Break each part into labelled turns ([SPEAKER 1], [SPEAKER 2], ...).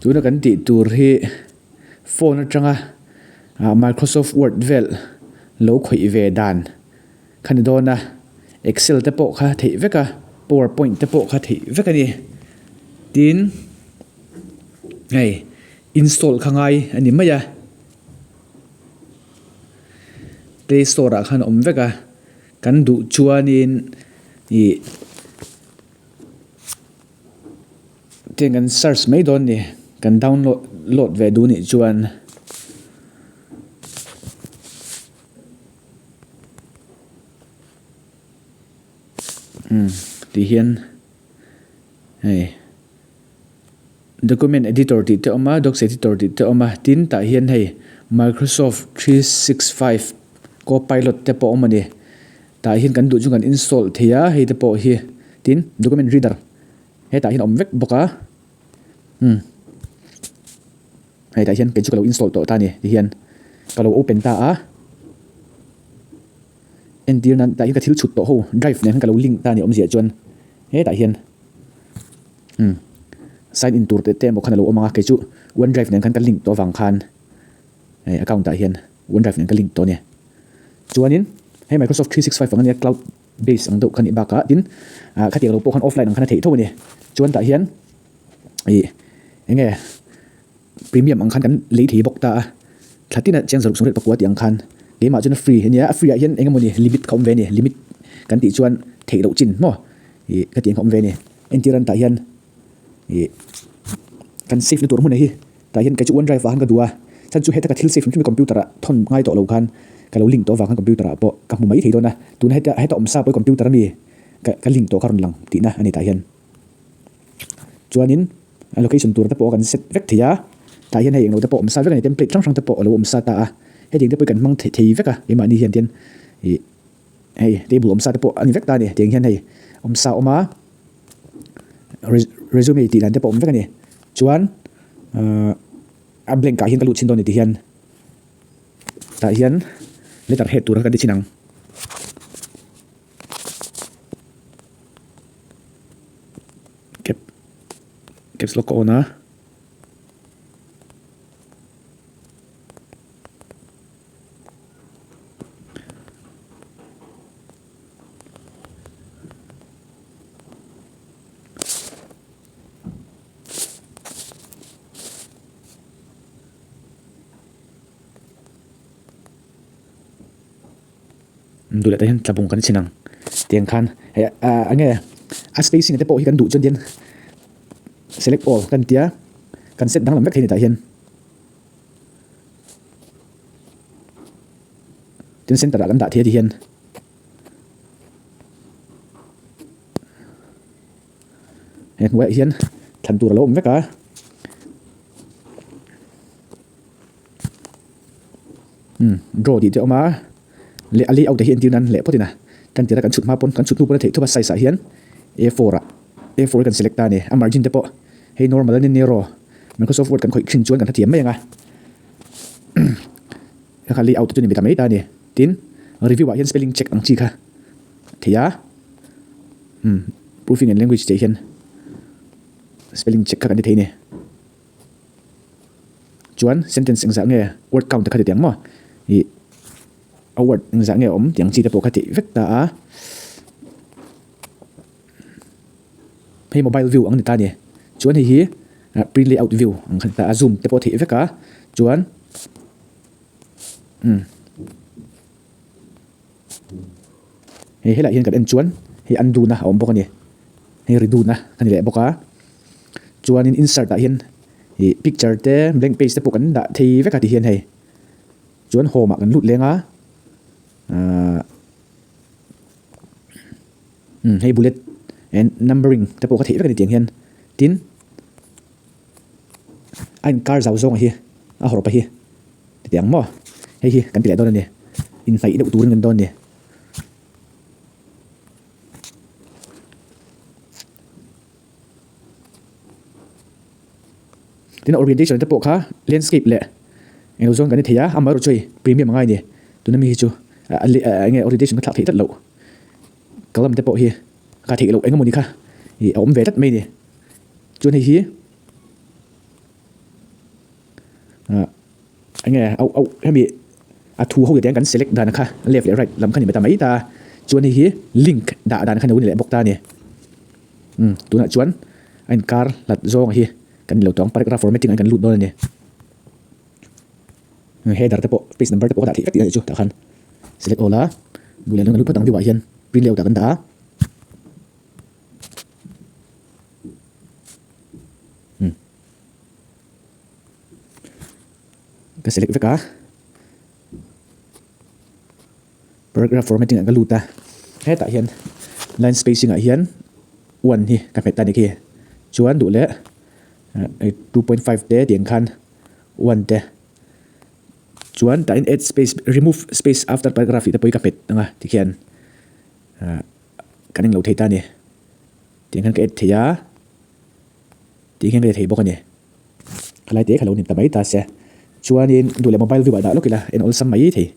[SPEAKER 1] Tuna kan tih tur hi phone atanga ah Microsoft Word vel lo khawih ve dan kha ni dawn a Excel te pawh kha theih vek a powerpoint te pawh kha theih vek a ni tin hei install kha ngai a ni mai a play store ah khan a awm vek a kan duh chuanin ih. Tiang kan search mai dawn ni kan download load ve duh nih chuan umm tih hian hei document editor tih te a awm a docs editor tih te a awm a tin tah hian hei microsoft 365 copilot te pawh a awm a ni. Tah hian kan duh chu kan install thei a, hei te pawh hi tin document reader hetah hian a awm vek bawk a umm hei tah hian kei chu ka lo install tawh ta a ni tihian ka lo open ta a entir nan tah hian ka thil chhut tawh ho drive nen khan ka lo link ta a ni awmzia chuan hetah hian umm sign in tur te te emaw khan a lo awm ang a kei chu one drive nen khan ka link tawh avang khan hei account ah hian one drive nen ka link tawh a ni. Chuanin hei Microsoft 365 ang ania cloud base ang deuh kha nih bakah tin ah khatiang lo pawh khan offline ang khan a theih tho a ni. Chuan tah hian ih eng nge premium ang khan kan lei thei bawk ta a, thla tina chiang zaruk sawmriat pakua tih ang khan keimah chuan a free a nia, a free ah hian eng emawni limit kha awm ve a ni, limit kan tih chuan theih loh chin maw ih khatiang kha awm ve a ni. Entir an tah hian ih kan save na tur hmun a hi. Tah hian kei chu one drive ah khan ka duh a, chhan chu heta ka thil save hrim hrim hi computer ah thawn ngai tawh lo khan ka lo link tawh avang khan computer ah pawh ka hmu mai thei dawn a, tuna heta heta awm sa pawh hi computer ami ka ka link tawh kha rawn lang tihna a ni tah hian. Chuanin a location tur te pawh kan set vek thei a, tah hian hei englo te pawh awm sa vek a ni template hrang hrang te pawh a lo awm sa ta a, hetiang te pawh hi kan hmang thei vek a keimahni hian tian ih hei table awm sa te pawh a ni vek ta a ni tiang hian hei awm sa a awm a. Resume tih dan te pawh awm vek a ni. Chuan ahh a blank ah hian ka luh chhin dawn a ni tihian tah hian letter head tur kha kan ti chhin ang. Cap caps lock ka on a. Duh leh te hian tlabung kan chhin ang tiang khan hei ah eng nge a spacing te pawh hi kan duh chuan tian select all kan tia kan set danglam vek thei a ni tah hian. Tin center ah kan dah thei a ti hian he hnuaiah hian thlan tur a lo awm vek a umm draw tih te a awm a leh a layout te hi entir nan leh phawt in a kan tira kan chhut hma pawn kan chhut hnu pawn a theih thawp a size ah hian a four ah a four hi kan select ta a ni a margin te pawh hei normal a ni nero Microsoft Word kan khawih thin chuan kan hrethiam mai ang a. Kha kha layout te chu ni ve ta mai ta a ni. Tin, review ah hian spelling check ang chi kha thei a. Umm proofing and language tih hian spelling check kha kan ti thei a ni. Chuan sentence engzah nge word count te kha ti teh ang maw? Ih a word engzah nge a awm tih ang chi te pawh kha tih vek ta a. Hei mobile view ang ni ta a ni. Chuan hei hi print layout view ang kha ni ta a zoom te pawh a theih vek a chuan umm hei helaiah hian kan en chuan hei undo na a awm bawk a ni. Hei redo na a ni leh bawk a chuanin insert ah hian ih picture te blank page te pawh kan dah thei vek a ti hian hei chuan home ah kan lut leng a ahh. Umm hei bullet and numbering te pawh ka theih vek a ni tiang hian tin a inkar zau zawng hi a hawrpa hi ti ang maw hei hi kan ti leh dawn a ni inhnaih deuh turin kan dawn a ni. Tin orientation te pawh kha landscape leh englo zawng kan ni thei a amaherawhchu hei premium a ngai a ni tuna mi hi chu enge orientation ka thlak theih tlat loh. Column te pawh hi. Ka theih loh eng emawni kha ih a awm ve tlat mai a ni. Chuan hei hi ah eng nge auh auh hemi a thu ho te kan select dan kha left leh right lam kha ni ta mai ta a. Chuan hei hi link dah dan kha ni lo ni leh bawk ta a ni. Umm tunah chuan a inkar hlat zawng hi kan ni lo tawng paragraph formatting ah hian kan lut dawn a ni. Header te pawh page number te pawh ka dah theih vek tih a nih chu tah khan select all a duh leh lut phawt ang view ah hian print layout ah kan dah a umm ka select vek a paragraph formatting ah ka lut a hetah hian line spacing ah hian one hi ka hmet ta a ni khi chuan duh leh 2.5 te tiang khan one te chuan tah hian add space remove space after paragraph tih te pawh hi ka hmet ang a tikhian ah kan englo thei ta a ni tiang hian ka add thei a tih hian ka ti thei bawk a ni khalai te kha lo ni ta mai ta se chuanin duh leh mobile view ah dah lawk ila en awlsam mai thei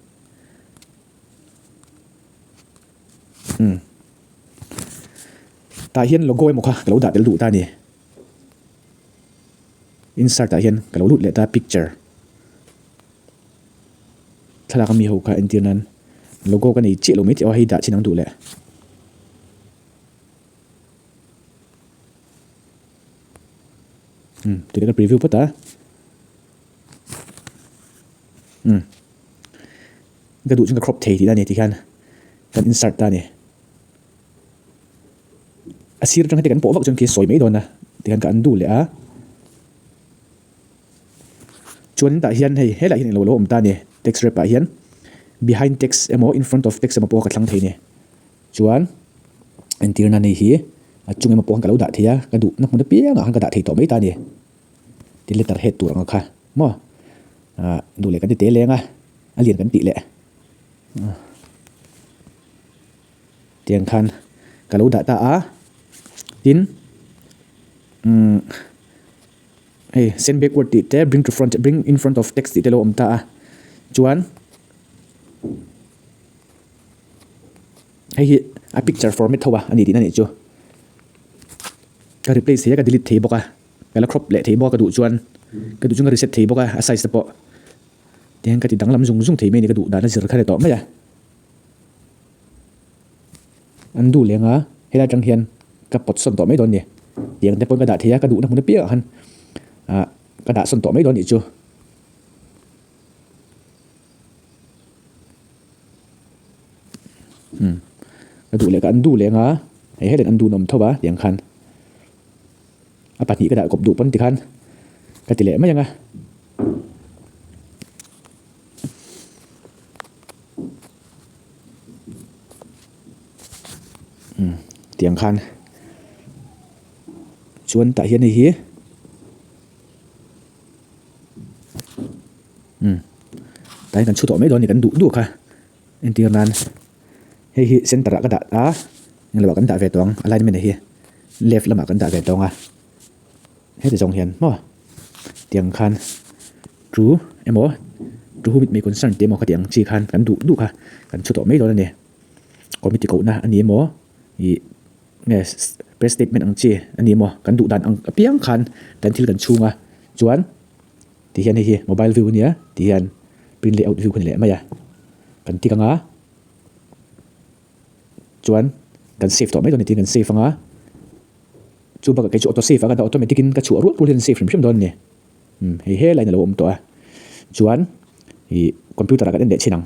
[SPEAKER 1] umm tah hian logo emaw kha ka lo dah tel duh ta a ni. Insert ah hian ka lo lut leh ta picture thlalak ami ho kha entir nan logo ka nei chiah lo mai tih aw hei dah chin ang duh leh. Umm tih ka preview phawt a umm ka duh chuan ka crop thei tih na a ni tikhian kan insert ta a ni. A sir atang heti kan pawh vak chuan khi sawi mai dawn a tikhan ka undo leh a chuan tah hian hei helaiah hian englo lo awm ta a ni text wrap ah hian behind text emaw in front of text emaw pawh ka thlang thei a ni chuan entirna nei hi a chung emaw pawh khan ka lo dah thei a ka duhna hmun apiangah khan ka dah thei tawh mai ta a ni tin letter head tur ang kha maw ah duh leh kan ti tel eng a a lian kan tih leh. Tiang khan ka lo dah ta a, tin umm hei send backward tih te bring to front bring in front of text tih te a lo awm ta a, chuan hei hi a picture format ho a a ni tihna nih chu, ka replace thei a ka delete thei bawk a, ka la crop leh thei bawk a ka duh chuan ka duh chuan ka reset thei bawk a a size te pawh tihian ka ti danglam zung zung thei mai a ni ka duh dan a zir kha ni tawh mai a. An duh leng a, helai atang hian ka pawt sawn tawh mai dawn a ni. Tiang te pawn ka dah thei a, ka duhna hmun apiangah khan ah ka dah sawn tawh mai dawn a nih chu. Umm ka duh leh ka an duh leng a, hei helaiin an duh nawm tho a tiang khan a pahnih ka dah kawp duh pawn tikhan ka ti leh mai ang a. Umm tiang khan chuan tah hian hei hi umm tah hian kan chhu tawh mai dawn a ni kan duh duh kha entir nan hei hi center ah ka dah a englo ah kan dah ve tawh ang alignment ah hi left lamah kan dah ve tawh ang a. Heti zawng hian maw tiang khan thu emaw to whom it may concern tih emaw khatiang chi khan kan duh duh kha kan chhu tawh mai dawn a ni. Committee kohna a ni emaw ih nge press statement ang chi a ni emaw kan duh dan ang apiang khan kan thil kan chhung a chuan ti hian hei hi mobile view a nia ti hian print layout view kha ni leh mai a kan tik anga chuan kan save tawh mai dawn a ni tiin kan save anga. Chu bakah kei chu auto save ah ka dah automatic in ka chhuah rual rual hian save hrim hrim dawn a ni. Umm hei he line a lo awm tawh a. Chuan ih computer ah kan en leh chhin ang.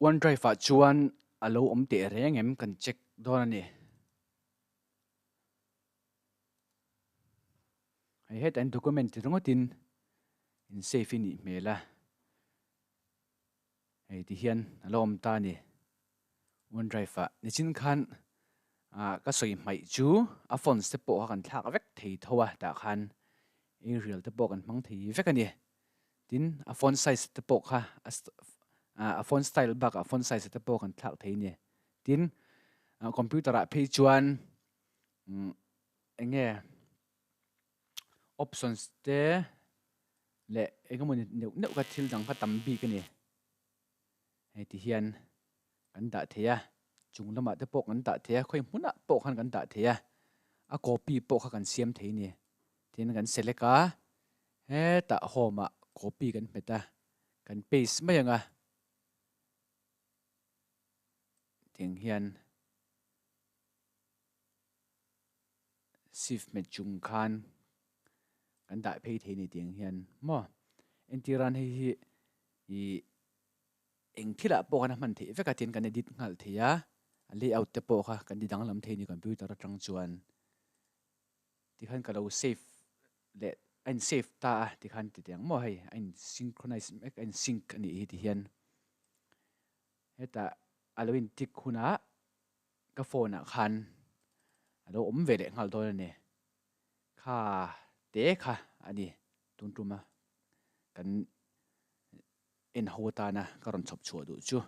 [SPEAKER 2] OneDrive ah chuan a lo awm teh reng em kan check dawn a ni. Hei hetah hian document ti ringawtin in save i nih hmel a. Hei ti hian a lo awm ta a ni. OneDrive ah nichin khan ah ka sawi hmaih chu a fonts te pawh kha kan thlak vek thei tho a tah khan Arial te pawh kan hmang thei vek a ni. Tin a font size te pawh kha ah a font style bakah font size te pawh kan thlak thei a ni. Tin computer ah phei chuan umm eng nge options te leh eng emawni neuh neuh kha thil dang kha tam bik a ni. Hei ti hian kan dah thei a. Chung lamah te pawh kan dah thei a, khawi hmunah pawh khan kan dah thei a, a copy pawh kha kan siam thei a ni. Tin kan select a, hetah home ah copy kan hmet a, kan paste mai ang a. Tiang hian shift hmet chung khan kan dah phei thei a ni tiang hian maw. Entir an hei hi ih eng thilah pawh khan a hman theih vek a tin kan edit nghal thei a, a layout te pawh kha kan ti danglam thei a ni computer atang chuan. Tikhan ka lo save leh a in save ta a tikhan ti teh ang maw hei a in synchronize mek a in sync a nih hi tihian hetah a lo in tick hunah ka phone ah khan a lo awm ve leh nghal dawn a ni kha te kha a ni tun tuma kan en ho atana ka rawn chhawp chhuah duh chu.